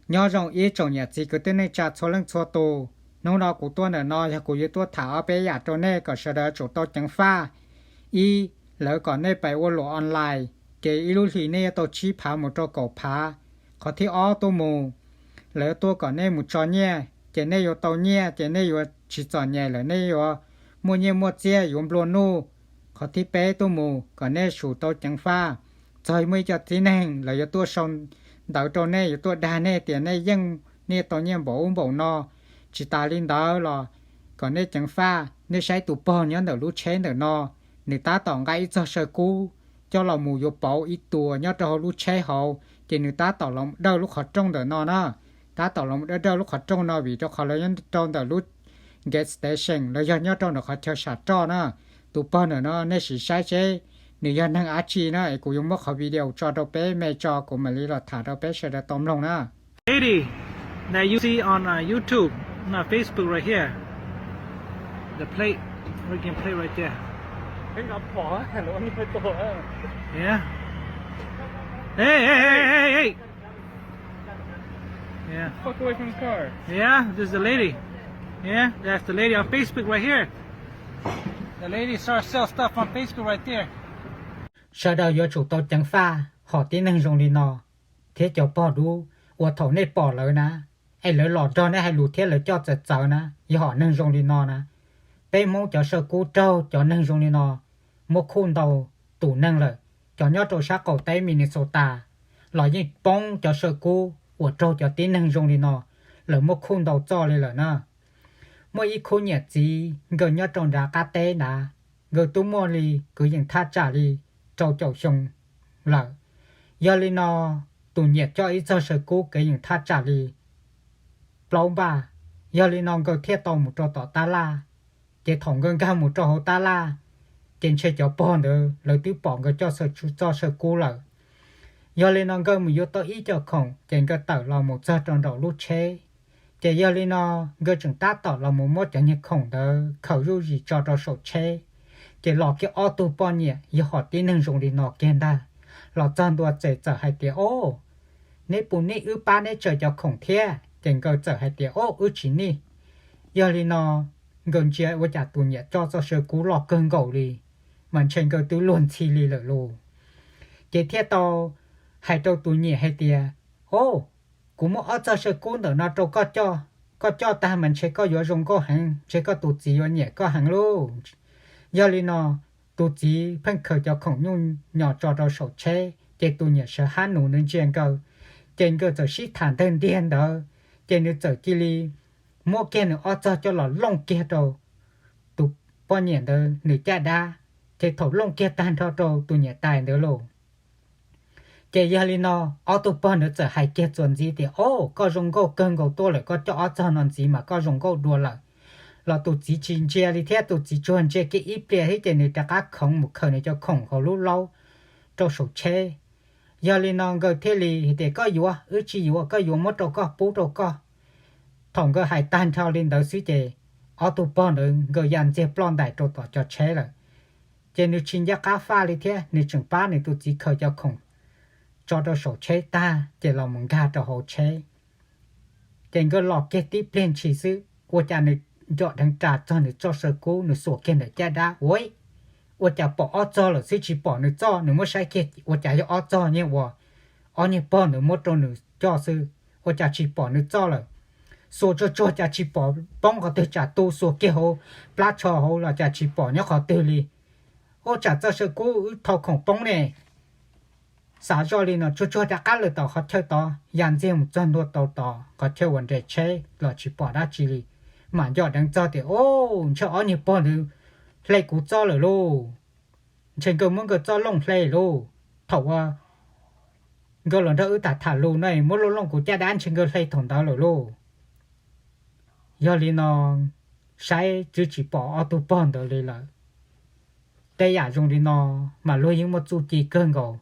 Nyob zoo ib tsoom niam txiv kwv tij neej tsa txhua leej txhua tus, hnub no kuv tuaj ntawm no yog kuv yuav tuaj tham ob peb yam rau nej kom sawv daws tsum tau ceev faj. Ib, lawv kom nej pais ua luam online, ces ib lub hlis nej yuav tau tsib phav mus rau kaum phav. Qhov thib ob tuaj mus, lawv yuav tuaj kom nej mus tso nyiaj, ces nej yuav tau nyiaj ces nej yuav tsis txom nyem lawm, nej yuav muaj nyiaj muaj txiaj, yuav nplua nuj. Qhov thib peb tuaj mus kom nej tsum tau ceev faj. Txog muaj ib co tib neeg lawv yuav tuaj sau ntawv rau nej, yuav tuaj dag nej tias nej yeej, nej tau nyiaj npaum ub npaum no. Tsis tas li ntawd los kom nej ceev faj, nej saib tus pog nyob ntawm lub tsheb ntawm no, nws tab tom nqa ib txog saw kub coj los mus yuav pauv ib tua nyob rau hauv lub tsheb hauv, ces nws tab tom los dawj lub qhov rooj ntawm no na. Tab tom los dawj dawj lub qhov rooj no vim rau qhov lawv nyob rau ntawm lub gas station los yog nyob rau ntawm qhov chaw sam roj na. Tus pog ntawm no nej sim saib seb nws yog neeg dab tsi na, es kuv yuav muab qhov video tso rau peb me tso, kuv mam li los tham rau peb sawv daws tau mloog na. Lady that you see on uh, YouTube, not Facebook, right here. The plate, we can play right there. Yeah. Hey, hey, hey, hey, hey. Yeah. Fuck away from the car. Yeah, this is the lady. Yeah, that's the lady on Facebook right here. The lady sell stuff on Facebook right there. Sawv daws yuav tsum tau ceev faj hom tib neeg zoo li no thiab cov pog dub uas thaum nej pom lawv na, es lawv los nrog nej hais lus thiab lawv coj txawv txawv na, yog hom neeg zoo li no na. Peb Hmoob cov saw kub raug cov neeg zoo li no muab khuj ntaus tus neeg lawm. Cov nyob rau sab qaum teb Minnesota los yeej poob cov saw kub uas raug cov tib neeg zoo li no, lawv muab khuj ntaus txoj li lawm na. Muaj ib khub niam txiv nkawd nyob rau nram qab teb ntawd, nkawd twb muaj li kwv yees thaj tsam li rau caum xyoo lawm. Yog li no, tus niam coj ib txog saw kub kwv yees thaj tsam li plaub npaj. Yog li no nkawd thiaj tau mus rau tom tab laj. Ces thaum nkawd nkag mus rau hauv tab laj, ces ntshe cov pog ntawd lawv twb pom nkawd coj txoj saw kub lawm. Yog li no nkawd mus yuav tau ib co khoom ces nkawd tawm los mus txog rau nraum lub tsheb. Ces yog li no nkawd tseem tab tom los mus muab cov niag khoom ntawd khaws zuj zus tso rau saum tsheb, ces los kiag ob tug poj niam yog hom tib neeg zoo li no kiag ntag. Los txog ntua ces txawm hais tias, o, neb puas nij wb pab neb tsaws cov khoom thiab? Ces nkawd txawm hais tias, o, wb tsis nij. Yog li no nkawd ntsia ua cas tus niam coj txoj saw kub loj kawg nkaus li, mas ntshe nkawd twb luag ntxhi li lawm lauj. Ces thiaj tau hais rau tus niam hais tias, o, kuv muab ob txog saw kub ntawm no rau koj coj, koj coj tag mas ntshe koj yuav zoo nkauj heev, ntshe koj tus txiv yuav nyiam koj heev lauj. Yog li no tus txiv pheej khaws cov khoom nyuj nyos tso rau saum tsheb, ces tus niam sawv hab nus ntsia nkawd, ces nkawd txawm sib tham ntawg ntiag ntawd, ces nws txawm cia li muab kiag nws ob txog coj los looj kiag rau tus poj niam ntawd nws caj dab, ces thaum looj kiag tag nrho rau tus niam tais ntawd lauj. Ces yog li no ob tug pog ntawd txawm hais kiag txuas ntxiv tias, o, koj zoo nkauj kawg nkaus tuaj lawm, koj coj ob txog no ntxiv mas koj zoo nkauj dua lawm. Los tus txiv tsis ntsia li thiab, tus txiv tsuas ntsia kiag ib pliag thiab ces nws rov qab khoov mus khaws nws cov khoom hauv lub laub rau saum tsheb. Yog li no nkawd thiaj li hais tias, koj yuav, wb tsis yuav, koj yuav muab rau koj, pub rau koj. Thaum nkawd hais tag nrho li ntawd xwb ces ob tug pog ntawd nkawd ya ntxiag ploj ntais rau tom cov tsheb lawm. Ces nws tsis nco qab faj li thiab, nws tseem pab nws tus txiv khaws cov khoom tso rau saum tsheb tag ces los mus nkag rau hauv tsheb. Ces nkawd los kiag tib pliag ntshis xwb, ua cas nws ncoj dheev ras txog nws txoj saw kub, nws xuas kiag ntawm caj dab ua, ua cas pom ob txog lawm xwb tsis pom nws txoj. Nws muab saib kiag ua cas yog ob txog nyuag uas ob niag pog ntawd muab rau nws coj xwb, ua cas tsis pom nws txoj lawm. Xuas tsuag tsuag cas tsis pom poob qhov twg, tsam tu xuas kiag hauv plab tsho hauv los cas tsis pom nyob qhov twg li. Ua tsam txoj saw kub wb thau khoom poob ne. Xav zoj li no tsuag tsuag rov qab lawm tom qhov chaw tod, ya ntxiag mus txog ntua tau tom qhov chaw uas nres tsheb los tsis pom dab tsi li. Mam ncoj dheev txog tias, o, ntshe ob niag pog ntawd hle kuv txoj lawm lauj. Ntshe nkawd muab nkawd txoj looj hle lauj. Thaum uas nkawd los nrog wb tham tham lus no muab looj looj kuv caj dab ntshe nkawd hle thaum ntawd lawm lauj. Yog li no saib twb tsis pom ob tug pog ntawd li lawm. Tej yam zoo li no mas luag yeej muaj txuj ci kawg nkaus.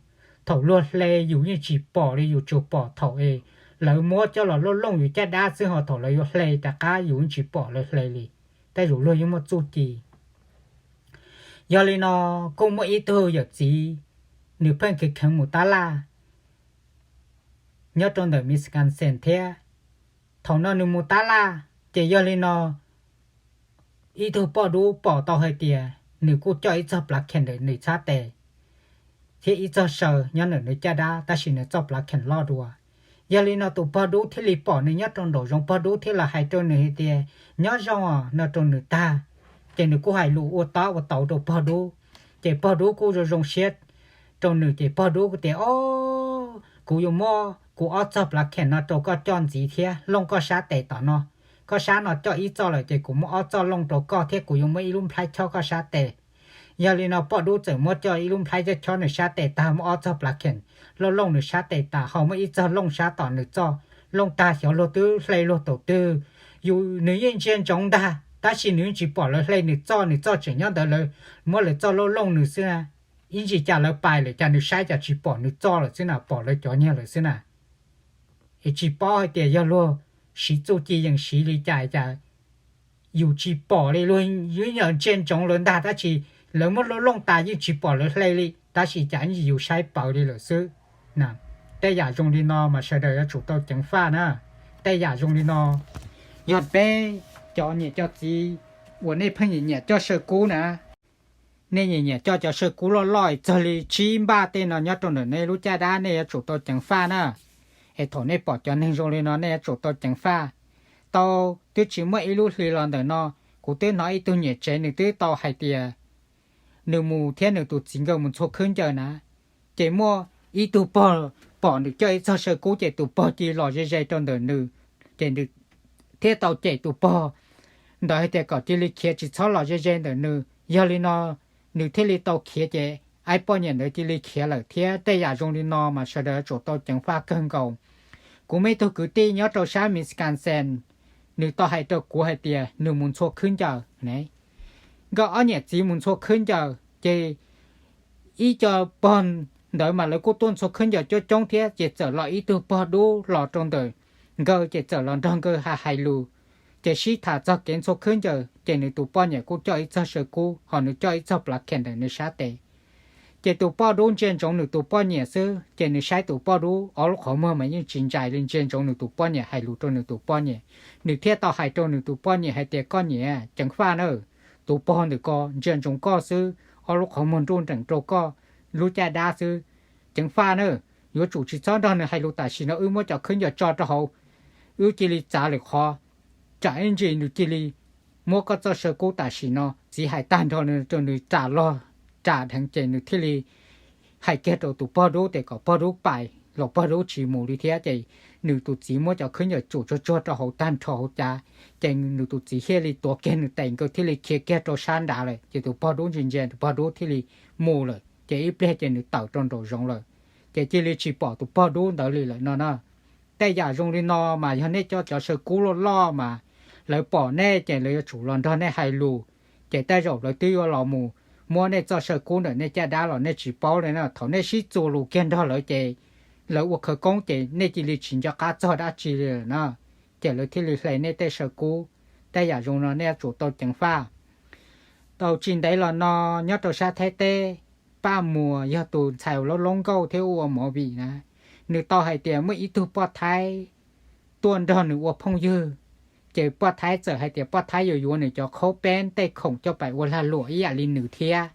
Thaum luag hle yus yeej tsis pom li, yus tsuas pom thaum es lawv muab coj los looj looj yus caj dab xwb, ho thaum lawv yuav hle rov qab yus yeej tsis pom lawv hle li. Tej zaum luag yeej muaj txuj ci. Yog li no kuj muaj ib tug yawm txiv, nws pheej kheev kheev mus tab laj. nyob rau ntawm Wisconsin thiab. Thaum no nws mus tab laj, ces yog li no ib tug poj dub pom tau hais tias nws kuj coj ib txog plav khees ntawm nws sab tes thiab ib txog saw nyob ntawm nws caj dab, tab sis nws txoj plav khees loj dua. Yog li no tus pog dub thiaj li pom nws nyob rau nraum zoov, pog dub thiaj los hais rau nws hais tias, nyob zoo os, no rau nws tag, ces nws kuj hais lus ua tab ua tauv rau pog dub. Ces pog dub kuj zoo zoo siab rau nws, ces pog dub tias, o, kuv yuav muab kuv ob txog plav khees no rau koj coj ntxiv thiab looj koj sab tes tom no. Koj sab no coj ib txoj lawm, ces kuv muab ob txoj looj rau koj thiab kuv yuav muab ib lub nplhaib chob koj sab tes. Yog li no poj dub txawm muab coj ib lub nplhaib chob nws sab tes tag, muab ob txog plav khees looj looj nws sab tes tas, ho muab ib txog looj sab tom nws txoj. Looj tag xyov luag twb hle luag thaum twg. Yus, nws yeej ntsia ntsoov ntag, tab sis nws yeej tsis pom lawv hle nws txoj, nws txoj tseem nyob ntawd, lawv muab lawv txoj looj looj nws xwb na. Ib ntsis cas lawv pais lawm cas nws saib cas tsis pom nws txoj lawm xwb na, pom lawv cov nyuag lawm xwb na. Es tsis paub hais tias yog luag siv txuj ci yees siv li cas cas, yus tsis pom li, luag yeej ntsia ntsoov lawv ntag, tab sis lawv muab looj looj tas yeej tsis pom lawv hle li, tab sis cas yus saib pawv li lawm xwb. Tej yam zoo li no mas sawv daws yuav tsum tau ceev faj na. Tej yam zoo li no, yog peb cov niam cov txiv uas nej pheej nyiam nyiam coj saw kub na, nej nyiam nyiam coj cov saw kub loj loj txog li tsib npaj tej no nyob rau ntawm nej lub caj dab, nej yuav tsum tau ceev faj na. Es thaum nej pom cov neeg zoo li no nej yuav tsum tau ceev faj. Tau, twb tsis muaj ib lub hlis los ntawm no, kuv twb hnov ib tug niam tsev nws twb tau hais tias nws mus thiab nws tus txiv nkawd mus ntxhua khwb ncaws na, ces muaj ib tug pog pom nws coj ib txog saw kub ces tus pog cia li los ze ze rau ntawm nws, ces nws thiaj tau cem tus pog ntawd hais tias kom cia li khiav tsis txhob los ze ze ntawm nws. Yog li no nws thiaj li tau khiav ces ib poj niam ntawd cia li khiav lawm thiab. Tej yam zoo li no mas sawv daws yuav tsum tau ceev faj kawg nkaus. Kuv muaj ib tug kwv tij nyob rau sab Wisconsin, nws tau hais rau kuv hais tias nws mus ntxhua khwb ncaws ne. Nkawd ob niam txiv mus ntxhua khwb ncaws ces ib co pog ntawd mas lawv kuj tuaj ntxhua khwb ncaws coob coob thiab, ces txawm los ib tug pog dub los rau ntawm nkawd ces txawm los nrog nkawd hais hais lus, ces sib tham txog kev ntxhua khwb ncaws, ces nws tus poj niam kuj coj ib txog saw kub ho nws coj ib txog plav khees ntawm nws sab tes. Ces tus poj dub ntsia ntsoov nws tus poj niam xwb, ces nws saib tus poj dub ob lub qhov muag mas yeej tsis ntsais li, ntsia ntsoov nws tus poj niam hais lus rau nws tus poj niam. Nws thiaj tau hais rau nws tus poj niam hais tias, koj niam, ceev faj na, tus pog ntawm ko ntsia ntsoov koj xwb, ob lub qhov muag nruj nreem rau koj lub caj dab xwb, ceev faj na, yuav tsum tsis txhob nrog nws hais lus tam sim no, wb muab cov khwb ncaws tso rau hauv, wb cia li txav lwm qhov, tsam ib ntsis nws cia li muab koj txoj saw kub tam sim no. Txiv hais tag nrho rau nws ras log ras dheev ces nws thiaj li hais kiag rau tus pog dub tias kom pog dub pais los pog dub tsis mus li thiab. Ces nws tus txiv muab cov khwb ncaws tsuam tsuag tsuag rau hauv tag nrho hauv cav, ces nws tus txiv thiaj li tuav kiag nws tes nkawd thiaj li khiav kiag rau sab nrad lawm. Ces tus pog dub ntsia ntsia tus pog dub thiaj li mus lawm, ces ib pliag ces nws tawm rau nraum zoov lawm, ces cia li tsis pom tus pog dub ntawd li lawm no na. Tej yam zoo li no mas yog nej coj cov saw kub loj loj mas lawv pom nej ces lawv yuav tsum los nrog nej hais lus, ces tej zaum lawv twb yuav los mus muab nej txoj saw kub ntawm nej caj dab los nej tsis paub li na. Thaum nej sib txuas lus kiag nrog lawv ces lawv ua khawv koob ces nej cia li tsis nco qab txog dab tsi li lawm na, ces lawv thiaj li hle nej tej saw kub. Tej yam zoo no nej yuav tsum tau ceev faj. Tau tsis ntev los no nyob rau sab Thaib teb, Paj Muas yog tus ntxhais uas loob loob nkauj thiab ua movie na, nws tau hais tias muaj ib tug poj Thaib tuaj nrog nws ua phooj ywg, ces poj Thaib txawm hais tias poj Thaib yuav yuav nws cov khaub peeb tej khoom coj pais ua lag luam ib yam li nws thiab.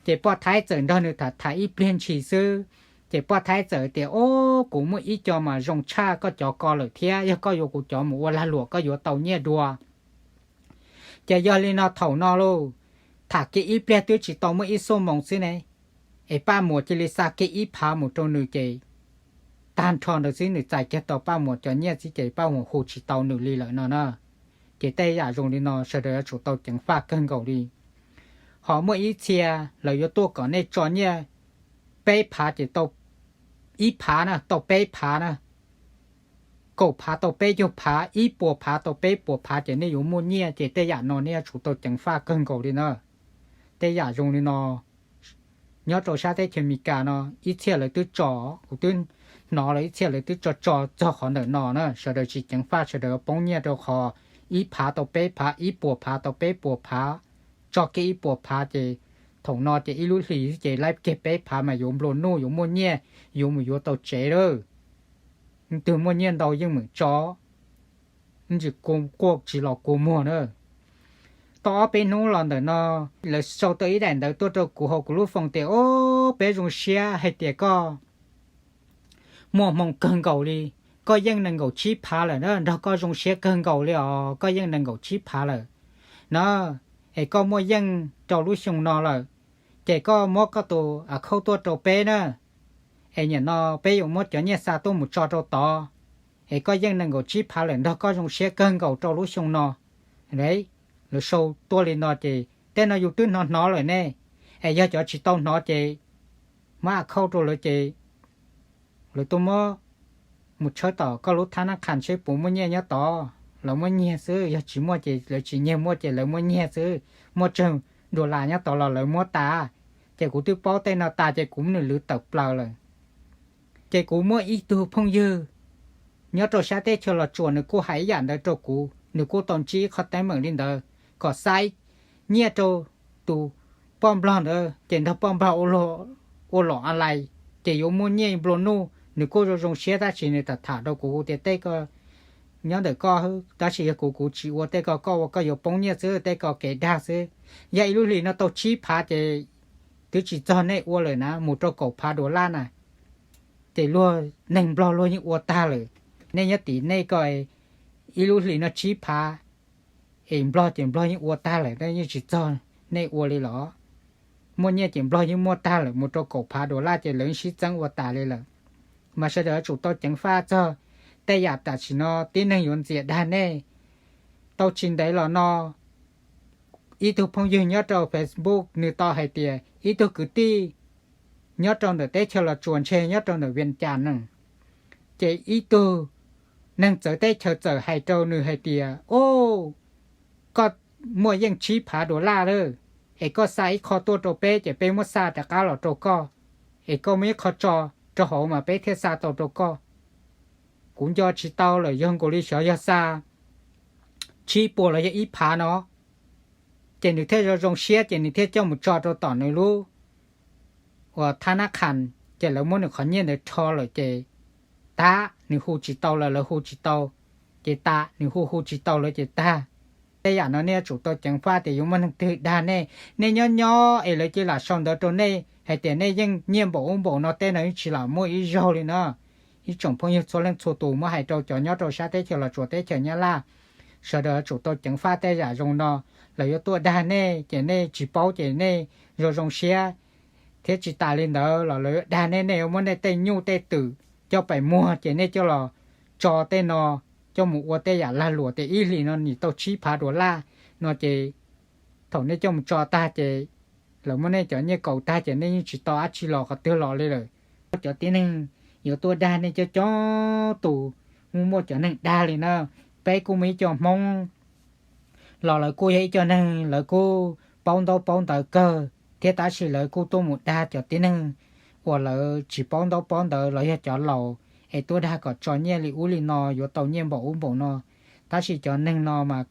Ces poj Thaib txawm nrog nws tham tham ib pliag ntshis xwb, ces poj Thaib txawm tias, o, kuv muaj ib co mas zoo tshaj koj cov ko lawm thiab, yog koj yuav kuv cov mus ua lag luam koj yuav tau nyiaj dua. Ces yog li no thaum no lauj, tham kiag ib pliag twb tsis tau muaj ib xuab moos xwb ne, es Paj Muas cia li xa kiag ib phav mus rau nws ces tag nrho ntawd xwb nws txais kiag tau Paj Muas cov nyiaj xwb ces Paj Muas hu tsis tau nws li lawm no na. Ces tej yam zoo li no sawv daws yuav tsum tau ceev faj kawg nkaus li. Ho muaj ib txhia lawv yuav tuaj kom nej tso nyiaj peb phav ces tau ib phav na tau peb phav na, kaum phav tau peb caug phav, ib puas phav tau peb puas phav ces nej yuav muaj nyiaj. Ces tej yam no nej yuav tsum tau ceev faj kawg nkaus li na. Tej yam zoo li no nyob rau sab teb chaws Amelikas no ib txhia lawv twb tso, kuv twb hnov lawv ib txhia lawv twb tso tso txog qhov ntawm no na, sawv daws tsis ceev faj sawv daws yuav poob nyiaj rau qhov ib phav tau peb phav, ib puas phav tau peb puas phav, tso kiag ib puas phav ces thaum no ces ib lub hlis ces laib kiag peb phav mas yuav nplua nuj yuav muaj nyiaj yuav mus yuav tau tsev lawm. Leej twg muaj nyiaj ntau yeej meem tso, ntsis quaj tsis los kua muag na. Tau ob peb hnub los ntawm no, lawv sau tau ib daim ntawv tuaj rau kuv hauv kuv lub phone tias, Ob, peb zoo siab hais tias koj muaj hmoo kawg nkaus li, koj yeej nees nkaum tsib phav lawm na, nrog koj zoo siab kawg nkaus li os, koj yeej nees nkaum tsib phav lawm na, es koj muaj yeej rau lub xyoo no lawm, ces koj muab koj tus account tuaj rau peb na, es nim no peb yuav muab cov nyiaj xa tuaj mus tso rau tod, es koj yeej nees nkaum tsib phav lawm, nrog koj zoo siab kawg nkaus rau lub xyoo no. Lawv sau tuaj li no ces tej no yus twb hnov hnov lawm ne, es yog cov tsis tau hnov ces muab account rau lawv ces lawv tuaj muab mus tshawb tom koj lub thab nab khas seb puas muaj nyiaj nyob tod. Lawv muab nyiag xwb, yog tsis muaj ces lawv tsis nyiag, muaj ces lawv muab nyiag xwb. Muaj tsawg dollar nyob tod los lawv muab tas. Ces kuv twb paub tej no tas ces kuv muab nws lwv tawm plaws lawm. Ces kuv muaj ib tug phooj ywg nyob rau sab teb chaws Los Tsuas, nws kuj hais ib yam ntawd rau kuv, nws kuj tau ntsib ib qho teeb meem li ntawd, kom xa nyiaj rau tus poj nplog ntawd ces nrog poj nplog ua luam online, ces yuav muaj nyiaj nplua nuj. Nws kuj zoo zoo siab tab sis nws tham tham rau kuv tias tej ko nyob ntawm koj, tab sis yog kuv, kuv tsis ua tej ko, koj ua koj yuav poob nyiaj xwb, tej ko kev dag xwb. Yog ib lub hlis no tau tsib phav ces twb tsis txog nej ua lawm na, mus rau kaum phav dollar na, ces luag neeg nplog luag yeej ua tag lawm. Nej nyob tim nej ko ib lub hlis no tsib phav es nplog ces nplog yeej ua tag lawm, yeej tsis txog nej ua li los? Muaj nyiaj ces nplog yeej muaj tag lawm, mus rau kaum phav dollar ces lawv yeej sib txeeb ua tas li lawm. Mas sawv daws yuav tsum tau ceev faj txog tej yam tam sim no tib neeg yuav ntxias dag nej. Tau tsis ntev los no, ib tug phooj ywg nyob rau Facebook nws tau hais tias ib tug kwv tij nyob rau ntawm teb chaws Los Tsuas, ntshe nyob rau ntawm Vias Cas no, ces ib tug neeg txawv teb chaws txawm hais rau nws hais tias, Ob, koj muaj yeej tsib phav dollar lawm, es koj xa ib qho tuaj rau peb ces peb muab xa rov qab los rau koj, es koj muaj ib qho tso rau hauv mas peb thiaj xa tau rau koj. Kuv nco tsis tau lawm, yog nkaus li xyov yog xa tsib puas los yog ib phav no, ces nws thiaj zoo zoo siab ces nws thiaj coj mus tso rau tom nws lub uas thab nab khas, ces lawv muab nws qhov nyiaj ntawd rho lawm ces tas, nws hu tsis tau lawv, lawv hu tsis tau, ces tas, nws hu hu tsis tau lawv ces tag. Tej yam no nej yuav tsum tau ceev faj tias yuav muaj neeg twg dag nej. Nej nyob nyob es lawv cia li lam sau ntawv rau nej hais tias nej yeej nyiaj npaum ub npaum no, tej no yeej tsis lam muaj ib zaug li no. Ib tsoom phooj ywg txhua leej txhua tus, muab hais rau cov nyob rau sab teb chaws Los Tsuas, teb chaws Nyab Laj, sawv daws yuav tsum tau ceev faj tej yam zoo no. Lawv yuav tuaj dag nej ces nej tsis paub ces nej zoo zoo siab, thiab tsis tas li ntawd los lawv yuav dag nej, nej yuav muab nej tej nyuj tej twm coj pem muag ces nej coj los tso tej no, coj mus ua tej yam lag luam tias ib hlis no nim tau tsib phav dollar no ces thaum nej coj mus tso tag ces lawv muab nej cov nyiaj kaus tag ces nej yeej tsis tau dab tsi los qhov twg los li lawm. Cov tib neeg yuav tuaj dag nej coob coob tus, muaj muaj cov neeg dag li na. Peb kuj muaj ib co Hmoob los lawv kuj yog ib co neeg lawv kuj paub ntaub paub ntawv kawg thiab, tab sis lawv kuj tuaj mus dag cov tib neeg uas lawv tsis paub ntaub paub ntawv los yog cov laus es tuaj dag kom tso nyiaj li ub li no, yuav tau nyiaj npaum ub npaum no. Tab sis cov neeg no mas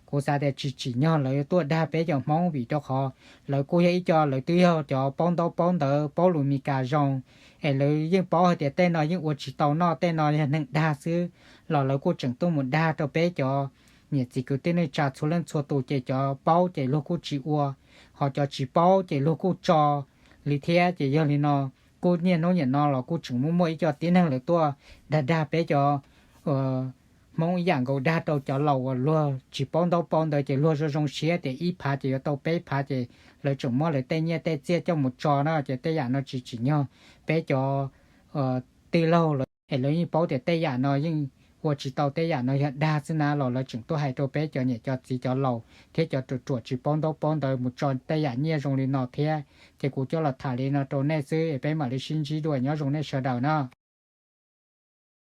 kuv xav tias tsis tsim nyog lawv yuav tuaj dag peb cov Hmoob, vim rau qhov lawv kuj yog ib co, lawv twb yog cov paub ntaub paub ntawv, paub lus Mis Kas zoo, es lawv yeej paub hais tias tej no yeej ua tsis tau noj, tej no yog neeg dag xwb, los lawv kuj tseem tuaj mus dag rau peb cov niam txiv kwv tij neej tsa txhua leej txhua tus, ces cov paub ces luag kuj tsis ua, ho cov tsis paub ces luag kuj tso li thiab. Ces yog li no, kuj niaj hnub nim no los kuj tseem muaj muaj ib co tib neeg lawv tuaj dag dag peb cov Hmoob ib yam nkaus dag rau cov laus uas luag tsis paub ntaub paub ntawv, ces luag zoo zoo siab tias ib phav ces yuav tau peb phav, ces lawv tseem muab lawv tej nyiaj tej txiaj coj mus tso na. Ces tej yam no tsis tsim nyog peb cov tij laug lawv, es lawv yeej paub tias tej yam no yeej ua tsis tau, tej yam no yog dag xwb na, los lawv tseem tuaj hais rau peb cov niam cov txiv cov laus thiab cov ruam ruam tsis paub ntaub paub ntawv mus tso tej yam nyiaj zoo li no thiab. Ces kuv coj los tham li no rau nej xwb, es peb mam li sib ntsib dua, nyob zoo nej sawv daws na.